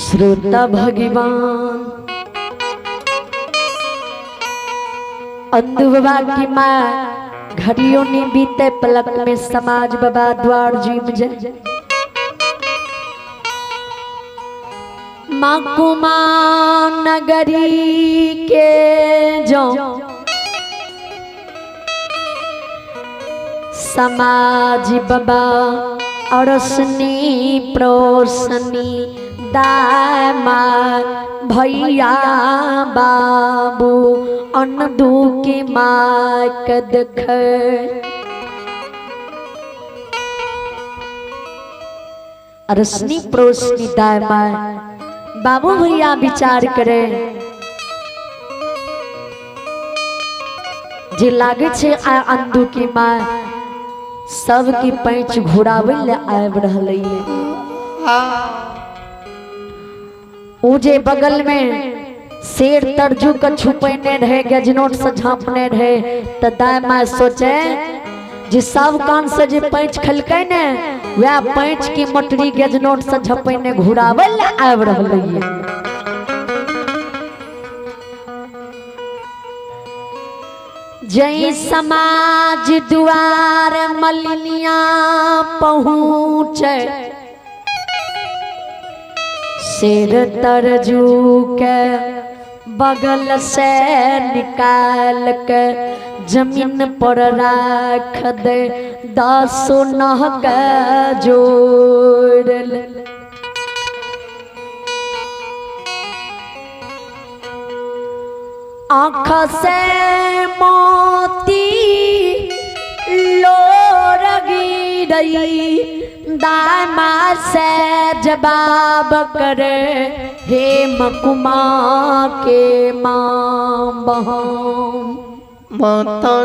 श्रोता भगवान अंधु बाबा की माँ घड़ियों ने बीते पलक में समाज बाबा द्वार जीव जाए। मकुमा नगरी के जो समाज बाबा अरसनी प्रोसनी दामा भैया बाबू अनदू की माँ के देख अरसनी प्रोसनी दामा बाबू भैया विचार करे जे लागे छे आ अंदू की माँ सबके पैंच घुरावे ले आबि रहलै ये। उ जे बगल में शेर तरजू के छुपैने रहे गजनोट से झाँपने रहे त दाय माय सोचे जे सब कान से जे पैंच खलकै ने वह पैंच की मोटरी गजनोट से झपैने घुरावे ले आबि रहलै ये। जय समाज द्वार मलिनिया पहुँचे सिर तरजू के बगल से निकाल के जमीन पर राख दे दसो नह के जोड़ ले। आँख से मोती लोर गिरई दामा से जवाब करे हे मकुमा के माँ बहन माता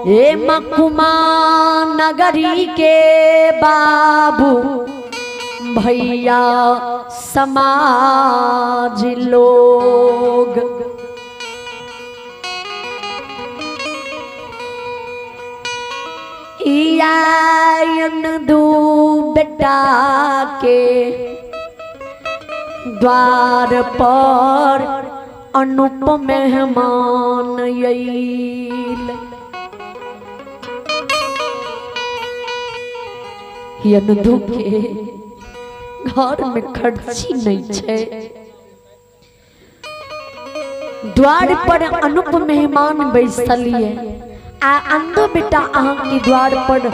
हे मकुमा नगरी के बाबू भैया समाज लोग दू बेटा के द्वार पर अनुप मेहमान अइल। अंधू के घर में खर्ची नहीं छे द्वार पर अनुप मेहमान बैसलिए आ अंधो बेटा अहाँ के द्वार पर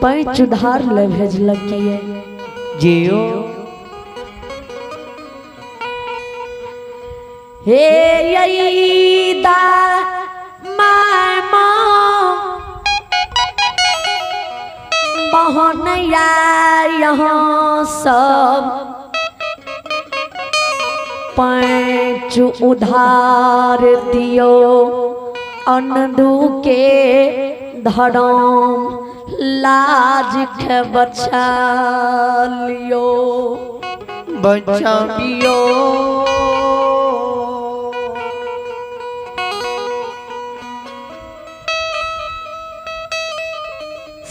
पैंच उधार ले भेजलकिए। जियो हे यईदा my माँ बहन या यहाँ सब पैंच उधार दियो अंधू के धरम लाज के बचा लियो बचा लियो।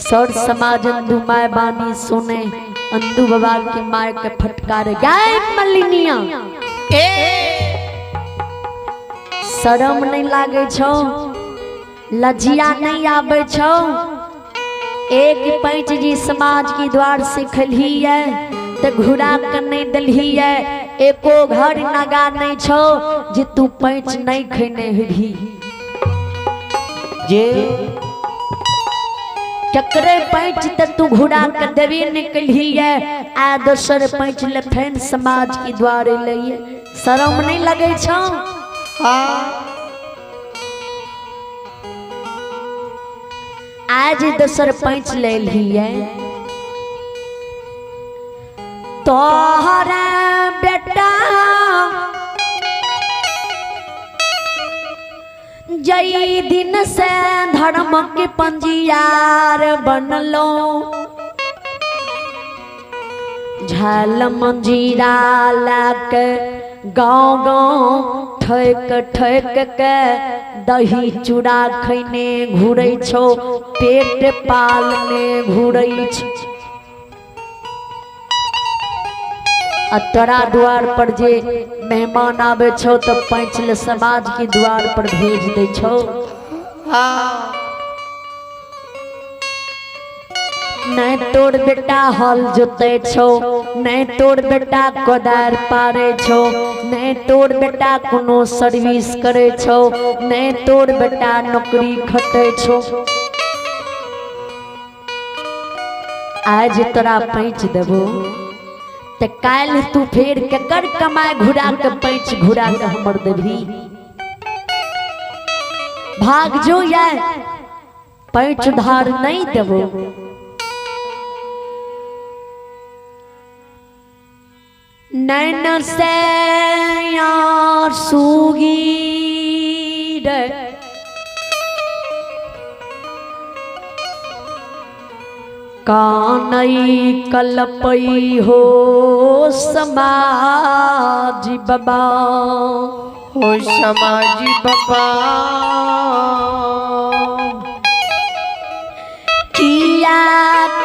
सर समाज अंधू my बानी सुने अंधू बाबा के my के फटकार गाय मलिनिया शरम नहीं लागे छो लज्जिया नहीं आवे छो। एक पैंच जी समाज की द्वार से खलही है तो घुरा के नहीं दलही है एको घर नगा नहीं छो जे तू पैंच नहीं खेने हेबी। जे ककरे पैंच त तू घुरा के देवी निकलही है आ दोसर पैंच ले फेन समाज की द्वारे लइए शरम नहीं लगे छो। आज दोसर पैंच ले लिये तोहरा बेटा जई दिन से धर्म के पंजियार बनलो झल मंजीरा लाक गाँव गाँव ठोक ठोक के दही चूड़ा खैने घुरै छो पेट पालने घुरै छो। आ तोरा द्वार पर जे मेहमान आबै छौ तऽ पैंच ले समाज के द्वार पर भेज दै छौ। हाँ। नहीं तोर बेटा हल जोते छौ, नहीं तोर बेटा कोदार पारे छौ, नहीं तोर बेटा कोनो सर्विस करे छौ, नहीं तोर बेटा नौकरी खटे छौ। आज तोरा पैंच देबो ते काल्हि तू फेर केकर कमाए घुरा के पैंच घुरा के हमर देबही। भाग जो या पैंच उधार नहीं देबो। नैन से आंसू गिरे कानई कलपई हो समाज बाबा, हो समाज बाबा। किया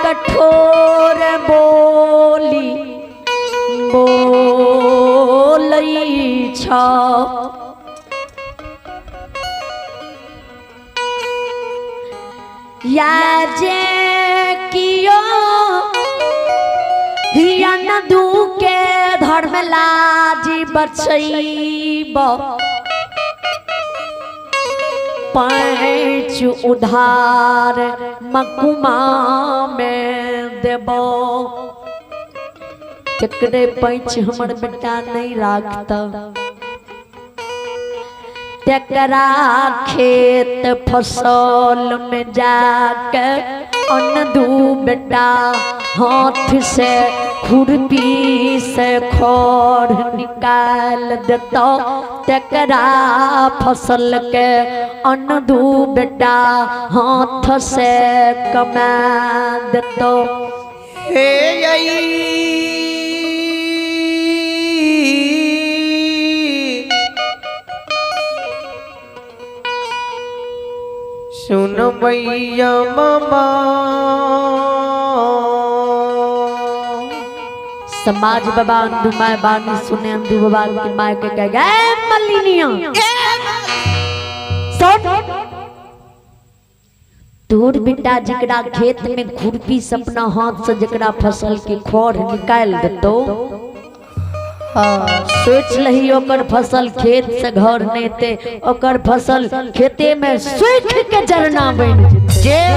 कठोर बोली बोलई छ, या जे कियो हिया न दू के धर्म लाजी बचैब, पैंच उधार मकुमा में देबो। केकरे पैंच हमर बेटा नहीं राखता तेकरा खेत फसल में जाके अन्न दू बेटा हाथ से खुरपी से खर निकाल देता, तेकरा फसल के अन्न दू बेटा हाथ से कमा देता। हे आई सुन भैया मामा, समाज बाबा अंधु my बानी सुने अंधु बाबा की my के कह गए मलिनिया सुन, तोर बेटा जकरा खेत में खुरपी से अपना हाथ से जकरा फसल के खर निकाल देतो, सोच लही ओकर फसल खेत से घर नहीं ते ओकर फसल खेते में सूख के जरना बन जेते।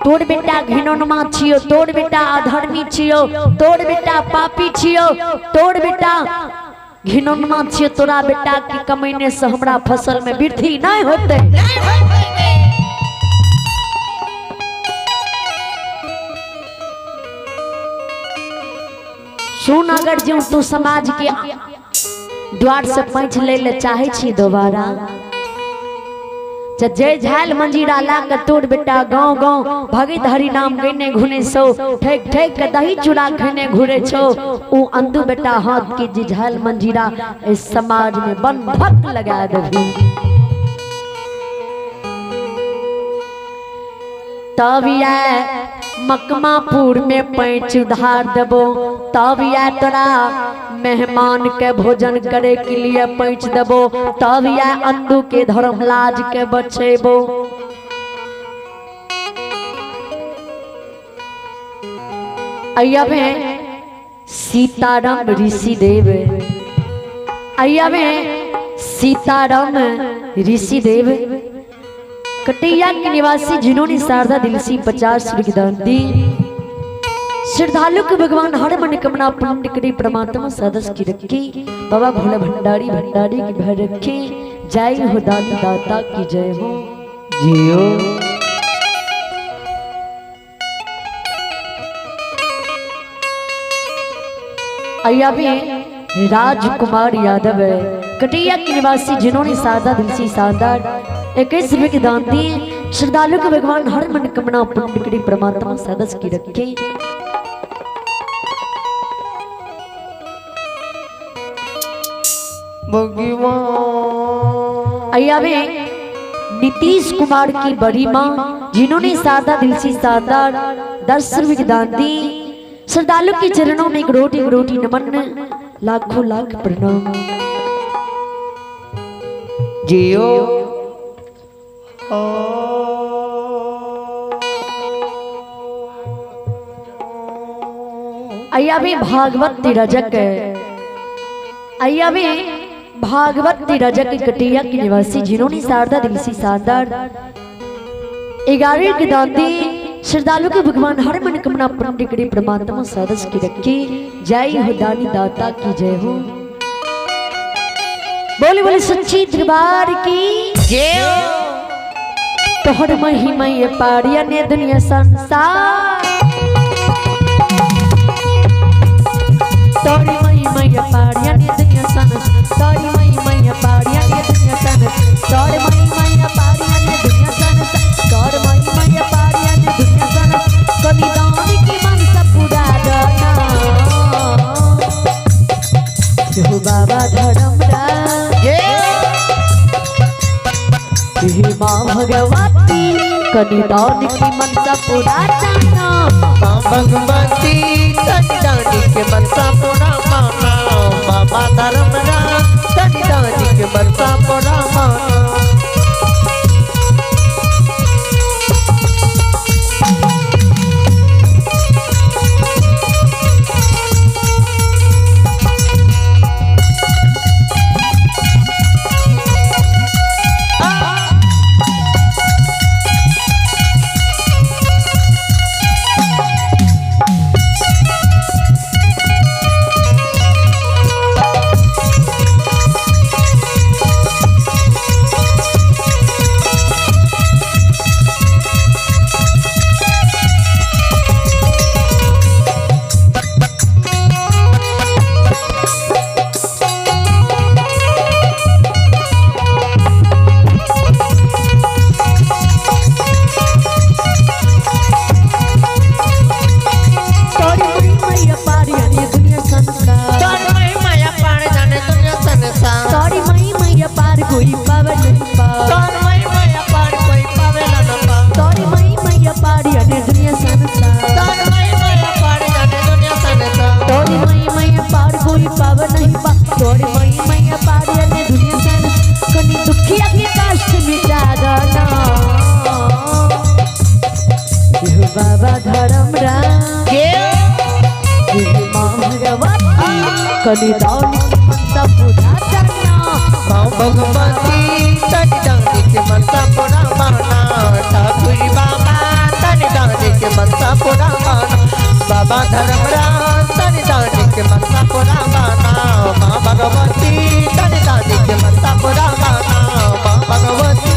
तोर बेटा घिनौनमा छियो, तोर बेटा अधर्मी छियो, तोर बेटा पापी छियो, तोर बेटा घिनौनमा छियो, तोरा बेटा की कमैने से हमरा फसल में वृद्धि नहीं होते। सुन, अगर जो तू समाज के द्वार से पैंच ले ले चाहे छी दोबारा, जय झाल मंजीरा ला के तोर बेटा गांव गांव भगत हरि नाम गने घुने सो, ठेक ठेक के दही चूड़ा खेने घुरे छो, ऊ अंधु बेटा हाथ की जी झाल मंजीरा इस समाज में बंधक लगा देबी। तब या मकमापुर में पैंच उधार देबो, तब या तोरा मेहमान के भोजन करे के लिए पैंच देबो, तब या अंधु के धर्म लाज के बचेबो। अय्या सीताराम ऋषिदेव, अय्या सीताराम ऋषिदेव कटिया के निवासी जिन्होंने शारदा दिल से 50 रुपये दान दी, श्रद्धालु के भगवान हर मनोकामना पूर्ण करे, परमात्मा सदस्य की रखी, बाबा भोला भंडारी भंडारी की भर रखी। जय हो दान दाता की जय हो। जियो अय्या राजकुमार यादव है कटिया के निवासी जिन्होंने शारदा दिल से शानदार 21 रुपये के दान दिए, श्रद्धालु के भगवान हर मनोकामना पूर्ण करे, परमात्मा सदस्य की रखे। भगवान अय्या नीतीश कुमार की बड़ी माँ जिन्होंने शारदा दिल से शानदार 10 रुपये के दान दिए, श्रद्धालु के चरणों में एक रोटी नमन, लाखों लाख प्रणाम। जियो अय्या भी भागवत रजक, अय्या भी भागवत रजक कटिया के निवासी, जिन्होंने शारदा दिल से शानदार 11 के दाती श्रद्धालु के भगवान हर मनोकामना पूर्ण करे, परमात्मा सदस की रखी। जय हो दानी दाता की जय हो। बोले बोले सच्ची दरबार की जय हो। तोहर महिमा ये पारिया ने दुनिया संसार, तोरी महिमा ये पारिया ने दुनिया संसार, तोरी महिमा ये पारिया ने दुनिया संसार, तोरी महिमा ये पारिया ने दुनिया संसार, तोरी महिमा ये पारिया ने दुनिया संसार। कभी दानी की मनसा पूरा दाना हो बाबा धर्म हे माँ भगवती, कभी दानी की मनसा पूरा दाना। माँ भगवती कभी दानी के मनसा पूरा माना, बाबा धर्म कभी दानी के मनसा पूरा माना। बाबा धर्म कभी दानी के मनसा पूरा दाना। माँ भगवती कभी दानी के मनसा पूरा माना, ठाकुर बाबा कभी दानी के मनसा पूरा माना, बाबा धर्म कभी दानी के मनसा पूरा माना, माँ भगवती कभी दानी के मनसा पूरा माना, माँ भगवती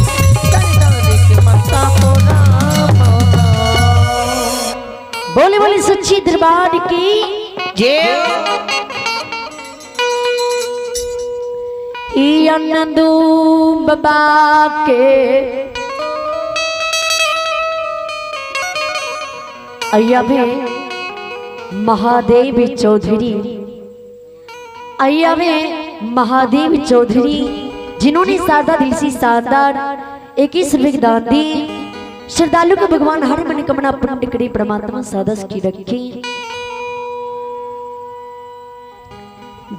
कभी दानी के मनसा पूरा माना। बोले बोले सच्ची दरबार की जय। अनंदू बाबा के अय्या भी महादेव चौधरी, अय्या भी महादेव चौधरी, जिन्होंने शारदा दिल से शानदार 21 रुपये दान दी। श्रद्धालु को भगवान हर मनोकामना पूर्ण करे, परमात्मा सदस की रखी।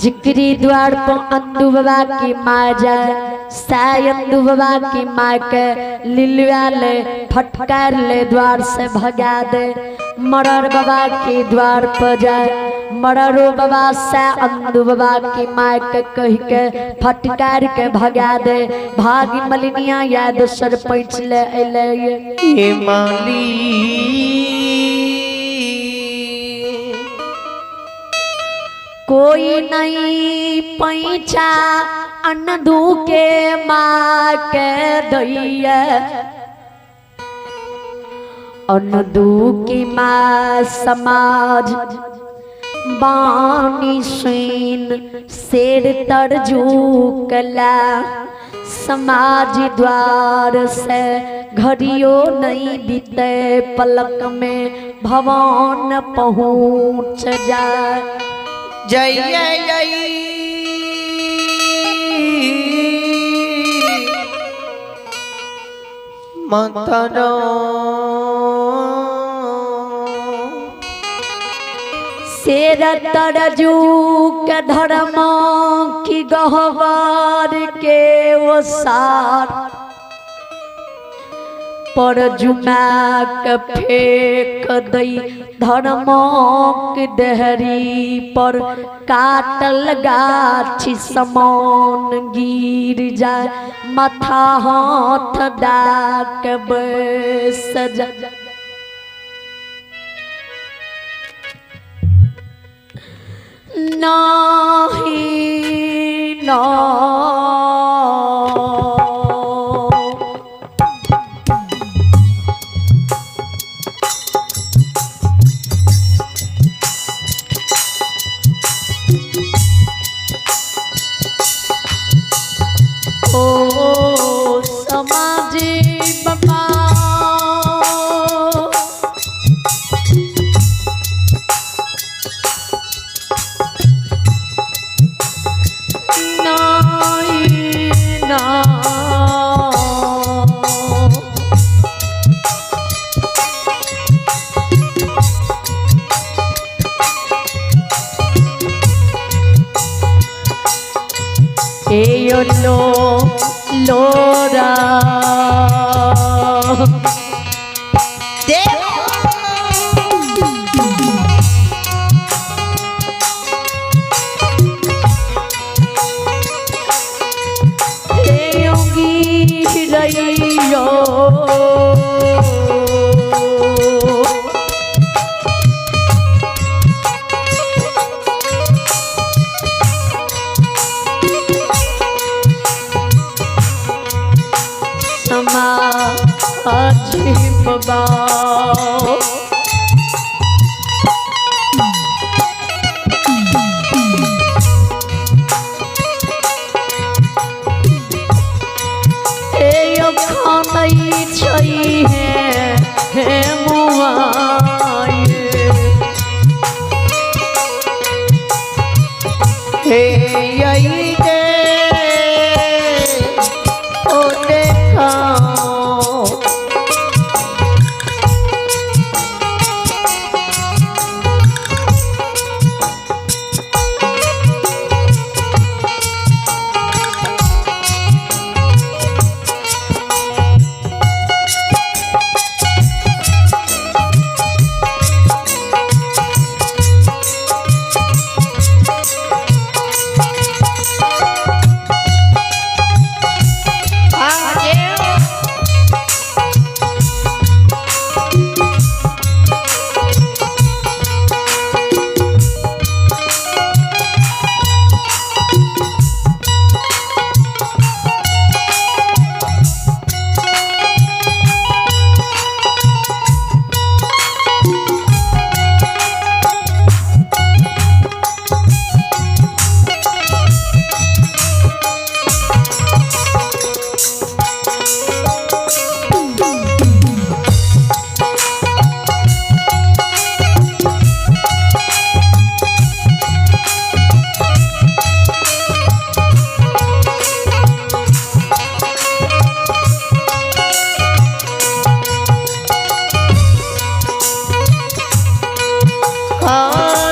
जिक्री द्वार पर अंदू बाबा की माँ जाए, साय अंदू बाबा की माँ के लिलुआ ले फटकार ले द्वार से भगा दे। मरर बाबा के द्वार पर जाए, मररो बाबा से अंदू बाबा की माँ के कह के फटकार के भगा दे। भागी मलिनिया या दोसर पैंच ले अले ये माली कोई नहीं पैचा अनदू के माँ के दैया। अनदू की माँ समाज बानी सुन शेर तरजुकला, समाज द्वार से घड़ियों नहीं बीते, पलक में भवन पहुँच जाए। जय जय माता। शेर तरजू के धर्म की गहवर के ओसार पर जुमा के फेंक दई धर्मक देहरी पर काटल गाछी समान गिर जाए माथा हाथ डाक बैस जा। नाही ना ओ समाज बाबा नाही ना एयो लो लोरा देव एयो गिरैयो समाज बाबा एयो खानै छै हे हे मुआए हे यही दे ओ देखो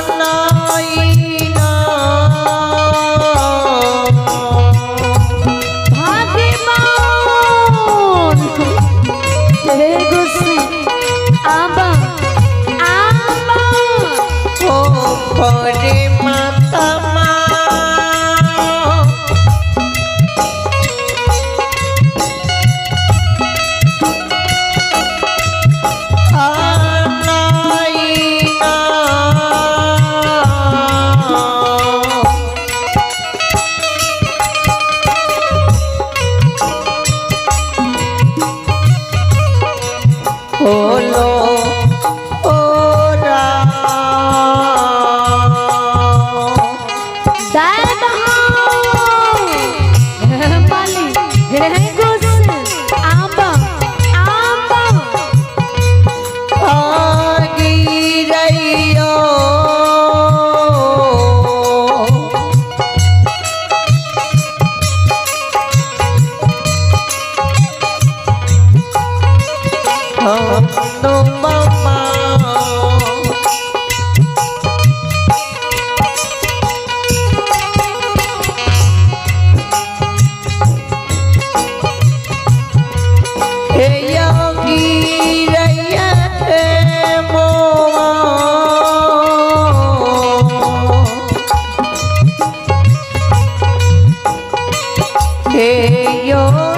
खानाई ना भाग्यवान हे गुस्सी आबा आबा ओ परे माता माँ खानाई ना बोलो ओ राम दाय हे बाली हे गुस्सी आबा आबा आगी रैयो हम तो ममा। हे यो।